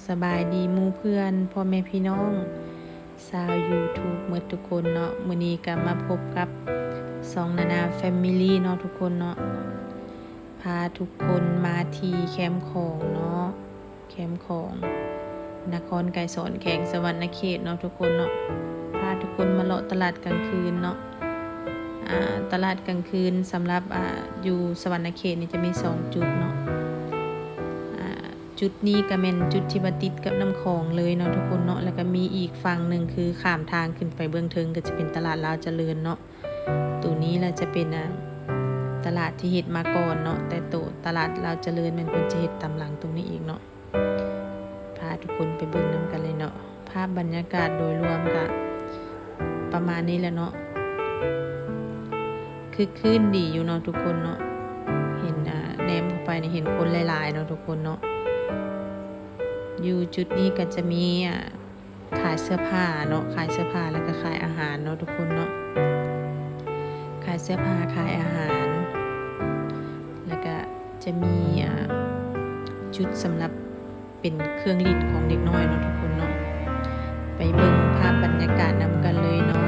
ສະບາຍດີໝູ່ເພື່ອນ ພໍ່ແມ່ພີ່ນ້ອງຊາວຢູທູບໝົດທຸກຄົນເນາະ. ມື້ນີ້ກໍມາພົບກັບຊ່ອງນານາແຟມິລີເນາະທຸກຄົນເນາະ. ພາທຸກຄົນມາທີ່ແຄມຂອງເນາະ, ແຄມຂອງນະຄອນໄກສອນ ແຂວງສະຫວັນນະເຂດເນາະທຸກຄົນເນາະ. ພາທຸກຄົນມາເລາະຕະຫຼາດກາງຄືນເນາະ. ອາ ຕະຫຼາດກາງຄືນສຳລັບ ອາ ຢູ່ສະຫວັນນະເຂດນີ້ຈະມີສອງຈຸດເນາະ. ອາ ຈຸດນີ້ກໍແມ່ນຈຸດທີ່ວ່າຕິດກັບນ້ຳຂອງເລີຍເນາະທຸກຄົນເນາະ. ແລ້ວກໍມີອີກຝັ່ງໜຶ່ງ ຄືຂ້າມທາງຂຶ້ນໄປເບື້ອງເທິງ ກໍຈະເປັນຕະຫຼາດລາວຈະເລີນເນາະ. ໂຕນີ້ລະຈະເປັນ ອາ ຕະຫຼາດທີ່ເຮັດມາກ່ອນເນາະ, ແຕ່ໂຕຕະຫຼາດລາວຈະເລີນແມ່ນເພິ່ນຈະເຮັດຕາມຫຼັງໂຕນີ້ອີກເນາະ. ພາທຸກຄົນໄປເບິ່ງນຳກັນເລີຍເນາະ. ພາບບັນຍາກາດໂດຍລວມກະປະມານນີ້ແຫຼະເນາະ, ຄຶກຄື້ນດີຢູ່ເນາະທຸກຄົນເນາະ. ເຫັນ ອາ ແນມເຂົ້າໄປນີ້ເຫັນຄົນຫຼາຍໆເນາະທຸກຄົນເນາະ. ຢູ່ຈຸດນີ້ກໍຈະມີ ອາ ຂາຍເສື້ອຜ້າເນາະ, ຂາຍເສື້ອຜ້າ ແລ້ວກໍຂາຍອາຫານເນາະທຸກຄົນເນາະ. ຂາຍເສື້ອຜ້າ ຂາຍອາຫານ ແລ້ວກໍຈະມີ ອາ ຈຸດສຳລັບ ເປັນເຄື່ອງຫຼິ້ນຂອງເດັກນ້ອຍເນາະທຸກຄົນເນາະ. ໄປເບິ່ງພາບບັນຍາກາດນຳກັນເລີຍເນາະ.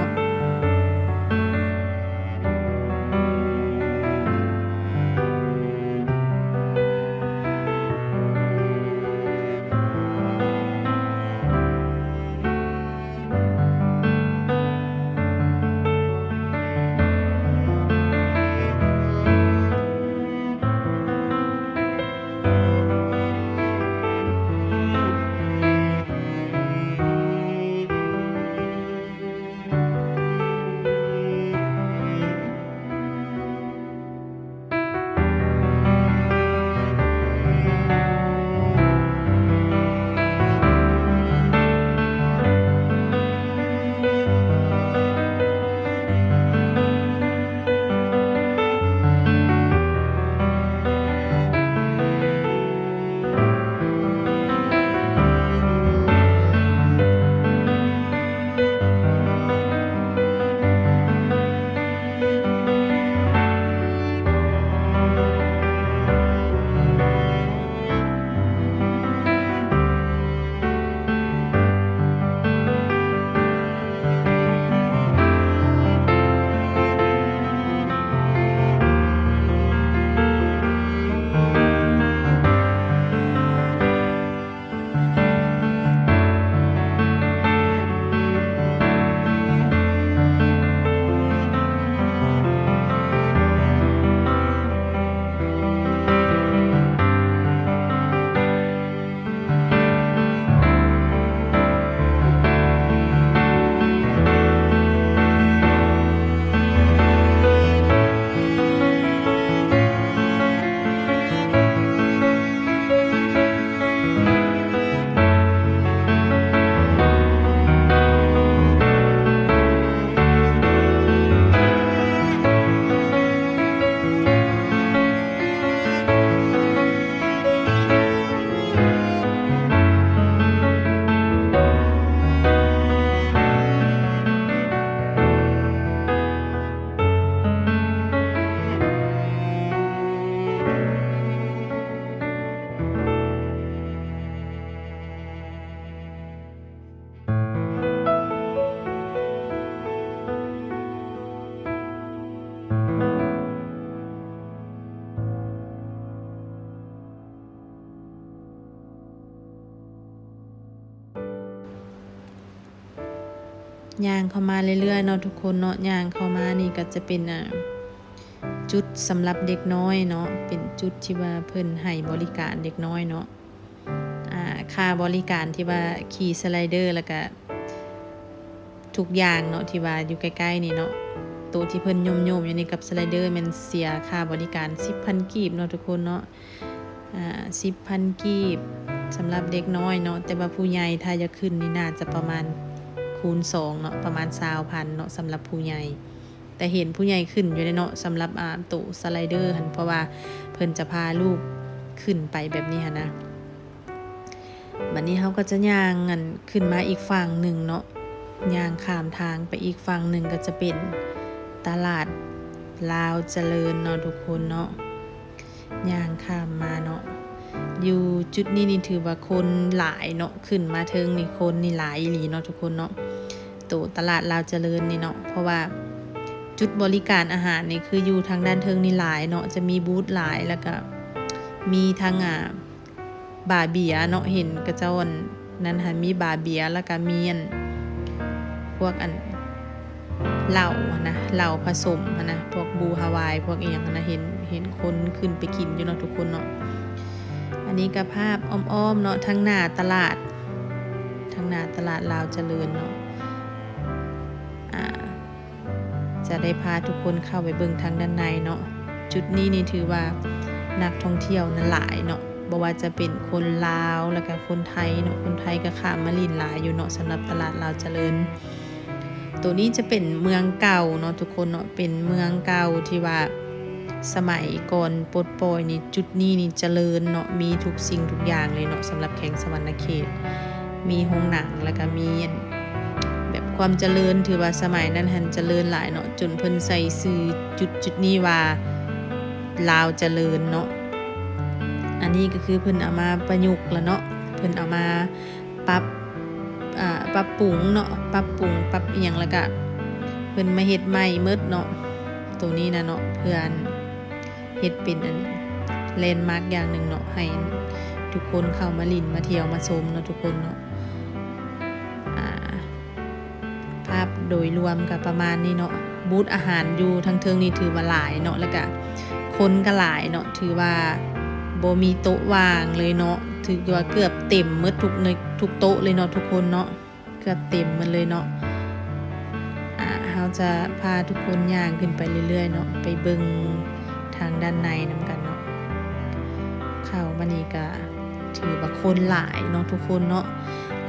ຍ່າງເຂົ້າມາເລື້ອຍໆເນາະທຸກຄົນເນາະ. ຍ່າງເຂົ້າມານີ້ກໍຈະເປັນ ອ່າ ຈຸດສຳລັບເດັກນ້ອຍເນາະ, ເປັນຈຸດທີ່ວ່າເພິ່ນໃຫ້ບໍລິການເດັກນ້ອຍເນາະ. ອ່າ ຄ່າບໍລິການທີ່ວ່າຂີ່ສະໄລເດີ ແລ້ວກະທຸກຢ່າງເນາະ ທີ່ວ່າຢູ່ໃກ້ໆນີ້ເນາະ, ໂຕທີ່ເພິ່ນໂຍມໆຢູ່ນີ້ກັບສະໄລເດີ ແມ່ນເສຍຄ່າບໍລິການສິບພັນກີບເນາະທຸກຄົນເນາະ. ອ່າ ສິບພັນກີບສຳລັບເດັກນ້ອຍເນາະ, ແຕ່ວ່າຜູ້ໃຫຍ່ຖ້າຢາກຂຶ້ນນີ້ໜ້າຈະປະມານຄູນສອງເນາະ, ປະມານຊາວພັນເນາະ ສຳລັບຜູ້ໃຫຍ່. ແຕ່ເຫັນຜູ້ໃຫຍ່ຂຶ້ນຢູ່ເດ້ເນາະ ສຳລັບ ອ່າ ໂຕສະໄລເດີຫັ້ນ, ເພາະວ່າເພິ່ນຈະພາລູກຂຶ້ນໄປແບບນີ້ຫັ້ນນະ. ບັດນີ້ເຮົາກໍຈະຍ່າງ ອັນ ຂຶ້ນມາອີກຝັ່ງໜຶ່ງເນາະ, ຍ່າງຂ້າມທາງໄປອີກຝັ່ງໜຶ່ງ ກໍຈະເປັນຕະຫຼາດລາວຈະເລີນເນາະທຸກຄົນເນາະ. ຍ່າງຂ້າມມາເນາະ, ຢູ່ຈຸດນີ້ນີ້ຖືວ່າຄົນຫຼາຍເນາະ, ຂຶ້ນມາເທິງນີ້ຄົນນີ້ຫຼາຍອີ່ຫຼີເນາະທຸກຄົນເນາະ, ໂຕຕະຫຼາດລາວຈະເລີນນີ້ເນາະ. ເພາະວ່າຈຸດບໍລິການອາຫານນີ້ຄືຢູ່ທາງດ້ານເທິງນີ້ຫຼາຍເນາະ, ຈະມີບູດຫຼາຍ ແລ້ວກະມີທັງ ອ່າ ບາເບຍເນາະ, ເຫັນເຂົາເຈົ້າອັນນັ້ນຫັ້ນ ມີບາເບຍ ແລ້ວກະມີອັນ ພວກອັນ ເຫຼົ້າຫັ້ນນະ, ເຫຼົ້າຜະສົມຫັ້ນນະ, ພວກບູຮາວາຍ ພວກອີ່ຫຍັງຫັ້ນນະ, ເຫັນ ເຫັນຄົນຂຶ້ນໄປກິນຢູ່ເນາະທຸກຄົນເນາະ. ອັນນີ້ກະພາບອ້ອມໆເນາະ, ທາງໜ້າຕະຫຼາດ ທາງໜ້າຕະຫຼາດລາວຈະເລີນເນາະ. ອ່າ ຈະໄດ້ພາທຸກຄົນເຂົ້າໄປເບິ່ງທາງດ້ານໃນເນາະ. ຈຸດນີ້ນີ້ຖືວ່ານັກທ່ອງທ່ຽວນັ້ນຫຼາຍເນາະ, ບໍ່ວ່າຈະເປັນຄົນລາວ ແລ້ວກະຄົນໄທເນາະ, ຄົນໄທກະຂ້າມມາຫຼິ້ນຫຼາຍຢູ່ເນາະ, ສຳລັບຕະຫຼາດລາວຈະເລີນ. ໂຕນີ້ຈະເປັນເມືອງເກົ່າເນາະທຸກຄົນເນາະ, ເປັນເມືອງເກົ່າທີ່ວ່າສະໄໝກ່ອນປົດປ່ອຍນີ້ ຈຸດນີ້ນີ້ຈະເລີນເນາະ, ມີທຸກສິ່ງທຸກຢ່າງເລີຍເນາະ. ສຳລັບແຂວງສະຫວັນນະເຂດ ມີໂຮງໜັງ ແລ້ວກະມີອັນ ແບບຄວາມຈະເລີນ ຖືວ່າສະໄໝນັ້ນຫັ້ນຈະເລີນຫຼາຍເນາະ, ຈົນເພິ່ນໃສ່ຊື່ຈຸດຈຸດນີ້ວ່າລາວຈະເລີນເນາະ. ອັນນີ້ກະຄືເພິ່ນເອົາມາປະຍຸກລະເນາະ, ເພິ່ນເອົາມາປັບ ອ່າ ປັບປຸງເນາະ, ປັບປຸງ ປັບອີ່ຫຍັງ ແລ້ວກະເພິ່ນມາເຮັດໃໝ່ໝົດເນາະ ໂຕນີ້ນະເນາະ, ເພື່ອອັນ ເຮັດເປັນອັນ ແລນມາກຢ່າງໜຶ່ງເນາະ, ໃຫ້ທຸກຄົນເຂົ້າມາຫຼິ້ນມາທ່ຽວມາຊົມເນາະທຸກຄົນເນາະ. ອ່າ ພາບໂດຍລວມກະປະມານນີ້ເນາະ, ບູດອາຫານຢູ່ທາງເທິງນີ້ຖືວ່າຫຼາຍເນາະ, ແລ້ວກະຄົນກະຫຼາຍເນາະ, ຖືວ່າບໍ່ມີໂຕະວ່າງເລີຍເນາະ, ຖືວ່າເກືອບເຕັມໝົດທຸກ ໃນທຸກໂຕະເລີຍເນາະທຸກຄົນເນາະ. ເກືອບເຕັມໝົດເລີຍເນາະ. ອ່າ ເຮົາຈະພາທຸກຄົນຍ່າງຂຶ້ນໄປເລື້ອຍໆເນາະ, ໄປເບິ່ງທາງດ້ານໃນນຳກັນເນາະ. ເຂົ້າມານີ້ກະຖືວ່າຄົນຫຼາຍເນາະທຸກຄົນເນາະ,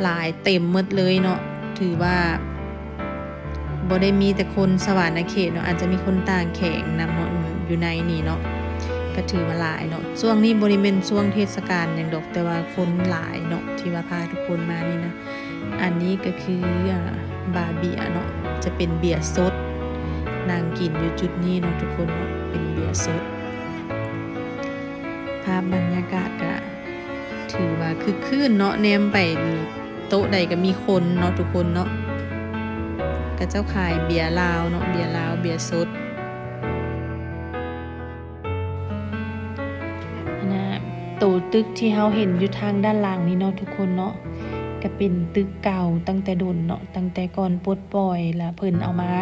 ຫຼາຍເຕັມໝົດເລີຍເນາະ. ຖືວ່າບໍ່ໄດ້ມີແຕ່ຄົນສະຫວັນນະເຂດເນາະ, ອາດຈະມີຄົນຕ່າງແຂວງນຳເນາະ ຢູ່ໃນນີ້ເນາະ, ກະຖືວ່າຫຼາຍເນາະ. ຊ່ວງນີ້ບໍ່ໄດ້ແມ່ນຊ່ວງເທດສະການຫຍັງດອກ, ແຕ່ວ່າຄົນຫຼາຍເນາະ ທີ່ວ່າພາທຸກຄົນມານີ້ນະ. ອັນນີ້ກະຄື ອ່າ ບາເບຍເນາະ, ຈະເປັນເບຍສົດ, ນັ່ງກິນຢູ່ຈຸດນີ້ເນາະທຸກຄົນເນາະ, ເປັນເບຍສົດ. ພາບບັນຍາກາດກະຖືວ່າຄຶກຄື້ນເນາະ, ແນມໄປນີ້ໂຕະໃດກະມີຄົນເນາະທຸກຄົນເນາະ. ເຂົາເຈົ້າຂາຍເບຍລາວເນາະ, ເບຍລາວ ເບຍສົດ. ອັນນ່າ ໂຕຕຶກທີ່ເຮົາເຫັນຢູ່ທາງດ້ານຫຼັງນີ້ເນາະທຸກຄົນເນາະ, ກະເປັນຕຶກເກົ່າຕັ້ງແຕ່ດົນເນາະ, ຕັ້ງແຕ່ກ່ອນປົດປ່ອຍ ລະເພິ່ນເອົາມາ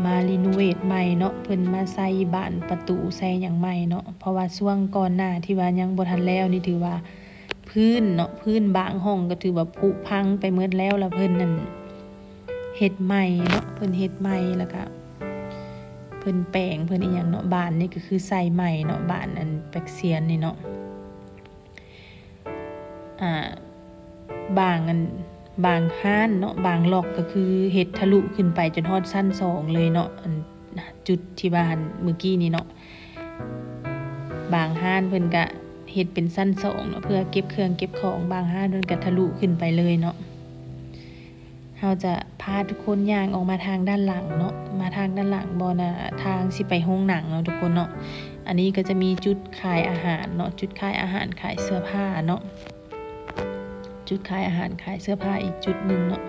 ມາຣີໂນເວດໃໝ່ເນາະ, ເພິ່ນມາໃສ່ບານປະຕູໃສ່ຫຍັງໃໝ່ເນາະ. ເພາະວ່າຊ່ວງກ່ອນໜ້າທີ່ວ່າຍັງບໍ່ທັນແລ້ວນີ້ ຖືວ່າພື້ນເນາະ, ພື້ນບາງຫ້ອງກະຖືວ່າຜຸພັງໄປໝົດແລ້ວ, ລະເພິ່ນນັ້ນ ເຮັດໃໝ່ເນາະ, ເພິ່ນເຮັດໃໝ່ ແລ້ວກະເພິ່ນແປງ ເພິ່ນອີ່ຫຍັງເນາະ. ບານນີ້ກະຄືໃສ່ໃໝ່ເນາະ, ບານອັນແປກຊຽນນີ້ເນາະ. ອ່າ ບາງອັນ ບາງຮ້ານເນາະ, ບາງລັອກກະຄືເຮັດທະລຸຂຶ້ນໄປຈົນຮອດຊັ້ນສອງເລີຍເນາະ, ອັນ ຈຸດທີ່ວ່າຫັ້ນມື້ກີ້ນີ້ເນາະ. ບາງຮ້ານເພິ່ນກະເຮັດເປັນຊັ້ນສອງເນາະ ເພື່ອເກັບເຄື່ອງເກັບຂອງ, ບາງຮ້ານເພິ່ນກະທະລຸຂຶ້ນໄປເລີຍເນາະ. ເຮົາຈະພາທຸກຄົນຍ່າງອອກມາທາງດ້ານຫຼັງເນາະ, ມາທາງດ້ານຫຼັງບ່ອນ ອ່າ ທາງຊິໄປໂຮງໜັງເນາະທຸກຄົນເນາະ. ອັນນີ້ກະຈະມີຈຸດຂາຍອາຫານເນາະ, ຈຸດຂາຍອາຫານ ຂາຍເສື້ອຜ້າເນາະ, ຈຸດຂາຍອາຫານ ຂາຍເສື້ອຜ້າອີກຈຸດໜຶ່ງເນາະ.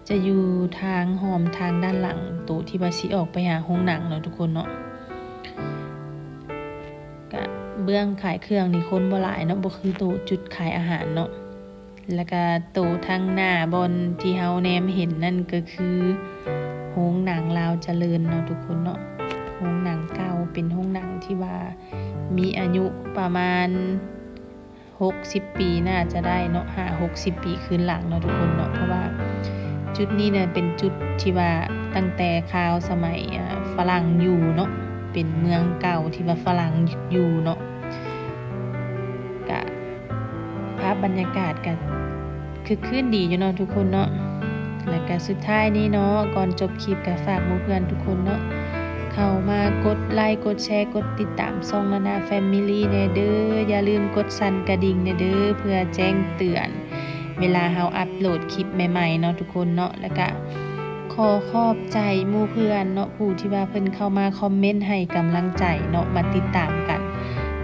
ຈະຢູ່ທາງຮ່ອມທາງດ້ານຫຼັງ ໂຕທີ່ວ່າຊິອອກໄປຫາໂຮງໜັງເນາະທຸກຄົນເນາະ. ກະເບື້ອງຂາຍເຄື່ອງນີ້ຄົນບໍ່ຫຼາຍເນາະ, ບໍ່ຄືໂຕຈຸດຂາຍອາຫານເນາະ. ແລ້ວກະໂຕທາງໜ້າບ່ອນທີ່ເຮົາແນມເຫັນນັ້ນກະຄືໂຮງໜັງລາວຈະເລີນເນາະທຸກຄົນເນາະ. ໂຮງໜັງເກົ່າ ເປັນໂຮງໜັງທີ່ວ່າມີອາຍຸປະມານ ຫົກສິບປີໜ້າຈະໄດ້ເນາະ, ຫ້າຫົກສິບປີຄືນຫຼັງເນາະທຸກຄົນເນາະ. ເພາະວ່າຈຸດນີ້ນະເປັນຈຸດທີ່ວ່າຕັ້ງແຕ່ຄາວສະໄໝ ອ່າ ຝຣັ່ງຢູ່ເນາະ, ເປັນເມືອງເກົ່າທີ່ວ່າຝຣັ່ງຢູ່ເນາະ. ກະພາບບັນຍາກາດກະ ຄຶກຄື້ນດີຢູ່ເນາະທຸກຄົນເນາະ. ແລ້ວກະສຸດທ້າຍນີ້ເນາະ ກ່ອນຈົບຄລິບກະຝາກໝູ່ເພື່ອນທຸກຄົນເນາະ ເຂົ້າມາກົດໄລ ກົດແຊ ກົດຕິດຕາມຊ່ອງນານາແຟມິລີແດ່ເດີ. ຢ່າລືມກົດສັ່ນກະດິ່ງແດ່ເດີ ເພື່ອແຈ້ງເຕືອນເວລາເຮົາອັບໂຫຼດຄລິບໃໝ່ໆເນາະທຸກຄົນເນາະ. ແລ້ວກະ ຂໍຂອບໃຈໝູ່ເພື່ອນເນາະ ຜູ້ທີ່ວ່າເພິ່ນເຂົ້າມາຄອມເມັນໃຫ້ກຳລັງໃຈເນາະ ມາຕິດຕາມກັນ.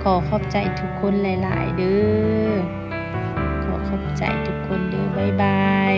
ຂໍຂອບໃຈທຸກຄົນຫຼາຍໆເດີ້. ຂໍຂອບໃຈທຸກຄົນເດີ້. ບາຍບາຍ.